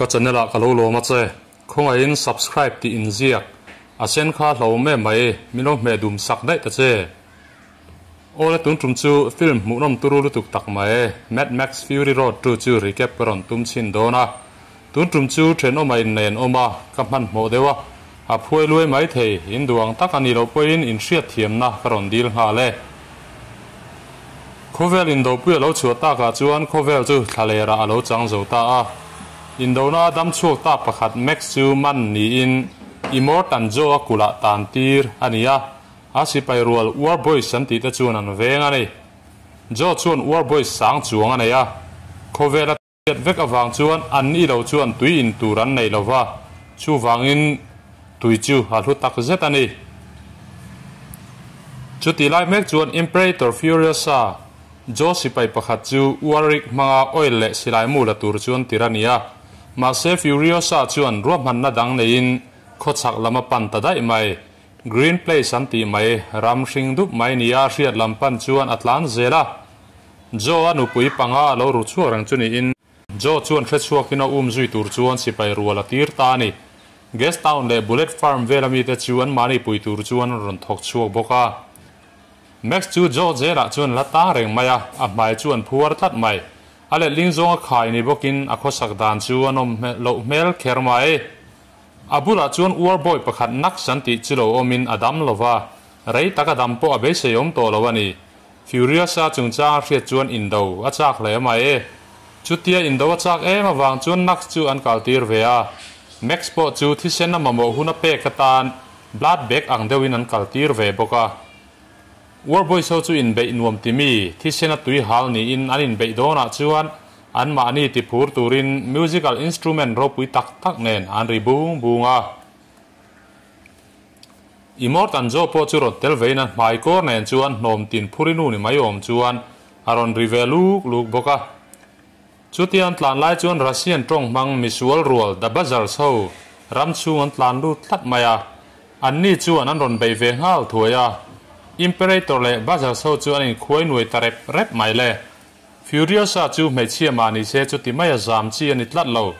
Ka channel ah ka lo lawm a che. Khawngaihin subscribe tih in ziak. A sen kha hlauhawm em mai, min lo hmeh dum sak daih ta che. Awle tun tum chu film hmuhnawm turu lutuk tak mai Mad Max Fury Road 2 chu recap ka rawn tum chhin dawn a. Tun tum chu thenawma innei an awm a, ka hmanhmawh deuh a. A phuai luai mai thei, in duh ang tak a nih loh pawhin in hriatthiamna ka rawn dil nghal e. Khawvel indopui a lo chhuah takah chuan khawvel chu thlalerah a lo chang zo ta a. Indona a dam chhuak ta pakhat Max chu man niin Immortan Joe-a kulh-ah tan tir a ni a, a sipai rual War Boys an tihte chuan an veng a ni. Joe chuan War Boys sang chuang a nei a, khawvel a Hriat vek avang chuan an ni lo chuan tui in tur an nei lo va, chuvangin tui chu a hlu tak zet a ni. Chutih lai mek chuan Imperator Furiosa, Joe sipai pakhat chu Warwick hmanga oil leh silai mu la tur chuan tir a ni a. Mahse Furiosa chuan ruahmanna dang neiin khawchhak lam a pan ta daih mai. Green Place an tih mai, ram hring dup mai nia hriat lam pan chuan a tlan zel a. Joe-a nupui panga a lo ru chhuak reng chu niin Joe chuan hre chhuakin a um zui tur chuan sipai rual a tir ta a ni. Guest Town leh Bullet Farm vela mite chu anmahni pui tur chuan an rawn thawk chhuak bawk a. Max chu Joe zelah chuan la tang reng mai a, a hmai chu an phuar tlat mai. A letling zawnga khai ni bawkin a khawsak dan chu a nawm loh hmel kher mai. A bulah chuan uar bawi pakhat Nax an tih chu lo awmin a dam lo va, rei tak a dam pawh a beisei awm tawh lo a ni. Furiosa chungchang a hriat chuan indo a chak hle mai e. Chutia indo a chak em avang chuan Nax chu an kaltir ve a, Max pawh chu thisen a mamawh hun a pek atan blood bag ang deuhin an kaltir ve bawk a. War Boys ho chu inbeih nuam ti mi, thisen a tui hal niin an inbeih dawnah chuan anmahni ti phur turin musical instrument ropui tak tak nen an ri bung bung a. Immortan Joe pawh chu rawn tel vein a hmai kawr nen chuan hnawm tin phur inu ni mai awm chuan a rawn ri ve luk luk bawk a. Chutia an tlan lai chuan Russian tawng hmang misual rual The Buzzards ho ram chhung an tlan lut tlat mai a, anni chuan an rawn bei ve nghal thuai a. Imperator leh Buzzards ho chu an inkhuai nuai ta rep rep mai le. Furiosa chu hmeichhia mah ni se chuti maia zam chi a ni tlat lo.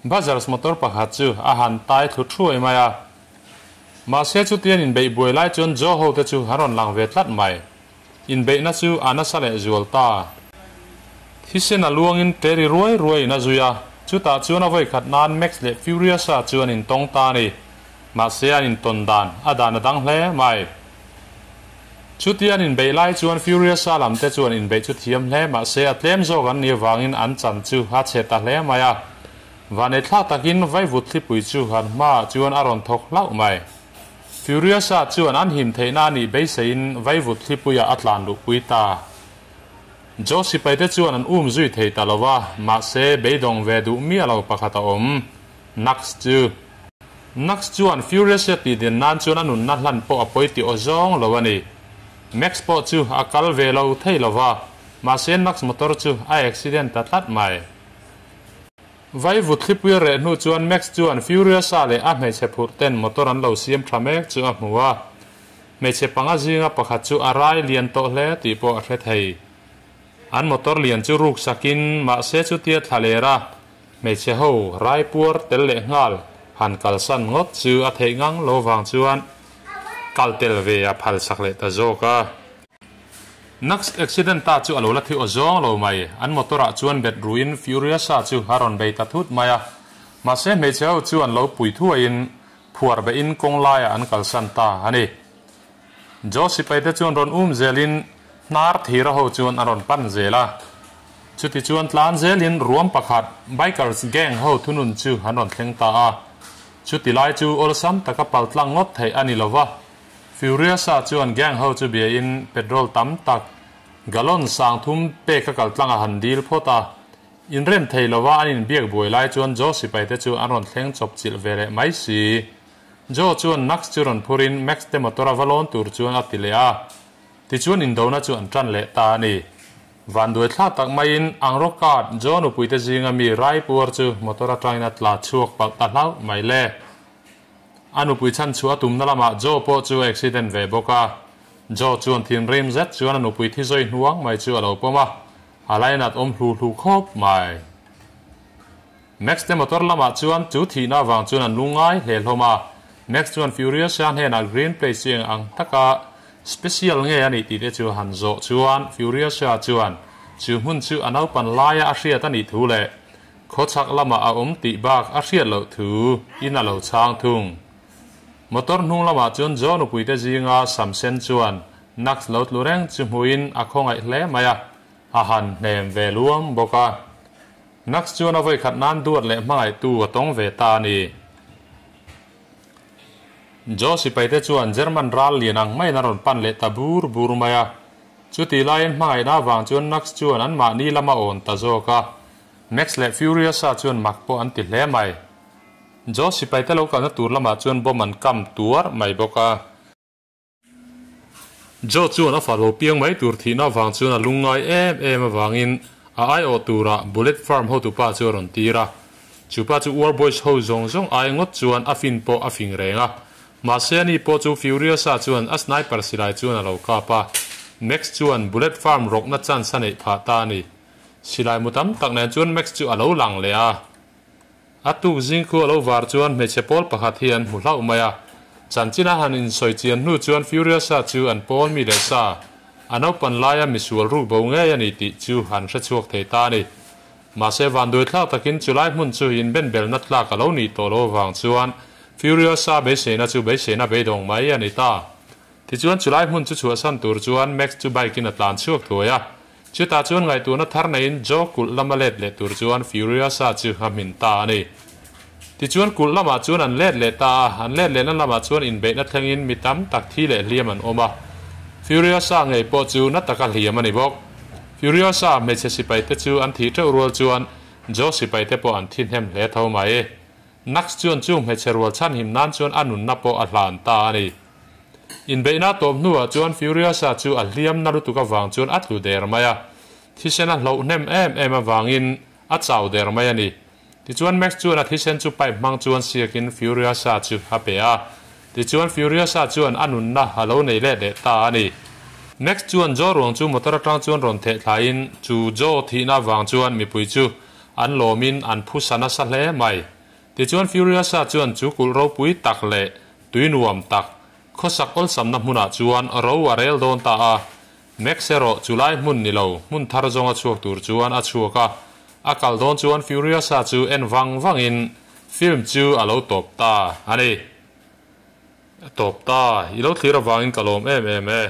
Buzzards motor pakhat chu a han tai thlu thuai mai a. Mahse chutian inbeih buai lai chuan Joe ho te chu an rawn lang ve tlat mai. Inbeihna chu a nasa leh zual ta. Thisen a luangin Terry ruai ruaiin a zui a, chutah chuan a vawikhat nan Max leh Furiosa chu an intawng ta a ni. Mahse an intawn dan a dan a dang hle mai. Chutia an inbeih lai chuan Furiosa lam te chuan inbeih chu thiam hle mahse a tlem zawk an nih avangin an chan chu a chhe ta hle mai a. Vanethlak takin vaivut thlipui chu han hmaah chuan a rawn thawk hlauh mai. Furiosa chuan an him theihna a nih beiseiin vaivut thlipuiah a tlan luhpui ta. Joe sipaite chuan an um zui thei ta lo va, mahse beidawng ve duh miah lo pakhat a awm. Nux chu. Nux chuan Furiosa tih din nan chuan a nunna hlan pawh a pawi tih aw zawng lo a ni. Max pawh chu a kal ve lo thei lo va, mahse Nux motor chu a accident ta tlat mai. Vaivut thlipui a reh hnu chuan Max chuan Furiosa leh a hmeichhe phurh ten motor an lo siam tha mek chu a hmu a. Hmeichhe panga zinga pakhat chu a rai lian tawh hle tih pawh a hre thei. An motor lian chu ruk sakin mahse chutia thla ler a, hmeichhe ho rai puar tel leh nghal han kalsan ngawt chu a theih ngang lo vang chuan kal tel ve a phal sak leh ta zawk a. Nux accident ta chu a lo la thi aw zawng lo mai. An motor ah chuan bet ruin Furiosa chu a rawn bei ta thut mai a. Mahse hmeichhe ho chu an lo pui thuaiin phuar behin kawng laiah an kalsan ta a ni. Joe sipai te chuan rawn um zelin hnar thira ho chuan an rawn pan zel a. Chuti chuan tlan zelin ruam pakhat bikers gang ho thunun chu an rawn thleng ta a. Chuti lai chu awlsam taka paltlang ngawt theih a ni lova. Furiosa chuan gang ho chu bia in petrol tam tak gallon 3000 pek a kal tlang a han dil phawt a. Inrem thei lova an inbiak buai lai chuan Joe sipai te chu an rawn thleng chawp chilh ve leh mai si. Joe chuan Max chu rawn phur in Max te motor a va lawn tur chuan a ti leh a. Tichuan indona chu an tan leh ta a ni. Vanduai thla tak maiin Angro card Joe nupui te zinga mi rai puar chu motor atangin a tla chhuak palh ta hlauh mai le. A nupui chhan chhuah a tumna lamah Joe pawh chu a accident ve bawk a. Joe chuan thinrim zet chuan a nupui thi zawi hnuang mai chu a lo pawm a, a lainat awm hlu hlu khawp mai. Max te motor lamah chuan chu thihna avang chuan an lungngai hle hlawm a. Max chuan Furiosa hnenah Green Place chu eng ang taka special nge a nih tih te chu han zawh chuan Furiosa chuan chu hmun chu a naupan laia a hriat a nih thu leh khawchhak lamah a awm tih bak a hriat loh thu in a lo chhang thung. Motor hnung lamah chuan Joe nupuite zinga Samsen chuan Nax lo tlu reng chu hmuhin a khawngaih hle mai a, a han hnem ve luam bawk a. Nax chuan a vawikhat nan duat leh hmangaihtu a tawng ve ta a ni. Joe sipaite chuan German ral lian ang maiin a rawn pan leh ta bur bur mai a. Chutih laiin hmangaihna avang chuan Nax chuan anmahni lam a awn ta zawk a. Max leh Furiosa chuan mak pawh an ti hle mai. Joe sipaite lo kalna tur lamah chuan bomb an kam tuar mai bawk a. Joe chuan a falo piang mai tur thihna avang chuan a lungngai em em avangin a aiawh turah Bullet Farm hotupa chu a rawn tir a. Chupa chu War Boys ho zawng zawng ai ngawt chuan a fin pawh a fing reng a. Mahse ani pawh chu Furiosa chuan a sniper silai chuan a lo kap a. Max chuan Bullet Farm rawkna chance a neih phah ta a ni. Silai mu tam tak nen chuan Max chu a lo lang leh a. A tuk zing khu a lo var chuan hmeichhe pawl pakhat hi an hmu hlauh mai a. Chanchin a han insawi chian hnu chuan Furiosa chu an pawl mi leh sa, a naupan laia misual ruk bo ngei a ni tih chu an hre chhuak thei ta a ni. Mahse vanduai thlak takin chulai hmun chu inbenbelna tlak a lo nih tawh lo avang chuan Furiosa beiseina chu beiseina beidawng mai a ni ta. Tichuan chulai hmun chu chhuahsan tur chuan Max chu bike in a tlan chhuak thuai a. Chutah chuan ngaihtuahna thar neiin Joe kulh lama let leh tur chuan Furiosa chu a hmin ta a ni. Tichuan kulh lamah chuan an let leh ta a, an let lehna lamah chuan inbeihna thlengin mi tam tak thi leh hliam an awm a. Furiosa ngei pawh chu na taka hliam a ni bawk. Furiosa hmeichhe sipaite chu an thih teuh rual chuan Joe sipaite pawh an thi hnem hle tho mai. Nax chuan chung hmeichhe rual chhanhim nan chuan a nunna pawh a hlan ta a ni. Inbeihna tawp hnuah chuan Furiosa chu a hliam na lutuk avang chuan a tlu der mai a, thisen a hloh hnem em em avangin a chau der mai a ni. Tichuan Max chuan a thisen chu pipe hmang chuan siakin Furiosa chu a pe a, tichuan Furiosa chuan a nunna a lo nei let leh ta a ni. Max chuan Joe ruang chu motor atang chuan rawn theh thlaiin chu Joe thihna avang chuan mipui chu an lawmin an phusa nasa hle mai. Tichuan Furiosa chuan chu kulh ropui tak leh tui nuam tak, khawsak awlsamna hmunah chuan ro a rel dawn ta a. Max erawh chu lai hmun ni lo, hmun thar zawnga chhuak tur chuan a chhuak a. A kal dawn chuan Furiosa chu en vang vangin film chu a lo tawp ta a ni. A tawp ta, i lo thlir avangin ka lawm em em e.